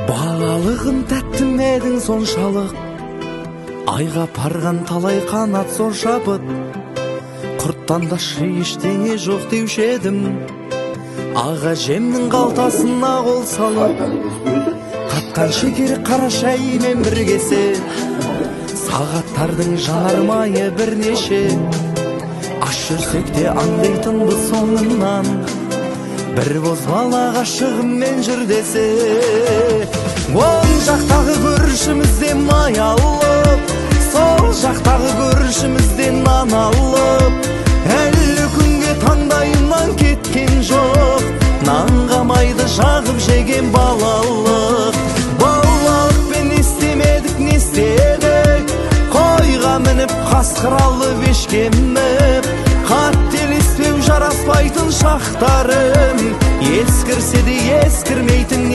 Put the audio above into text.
Балалығым тәтті ме едің соншалық, айға парған талай қанат зор шабыт. Құрттан да ештеңе жоқ деуші едім, аға жемнің қалтасына қол салып. Қатқан шекер қара шаймен бір кесе, сағаттардың жанармайы бірнеше. Аш жүрсек те аңдайтынбыз соңынан, бір бозбала ғашығыммен жүр десе. Оң жақтағы көршімізден май алып, сол жақтағы көршімізден нан алып, әлі күнге таңдайымнан кеткен жоқ нанға майды жағып жеген балалық. Балалықпен не істемедік, не істедік, қойға мініп қасқыр алып ешкеміп, қателеспеу жараспайтын шақтарым, ескірсе де ескірмейтін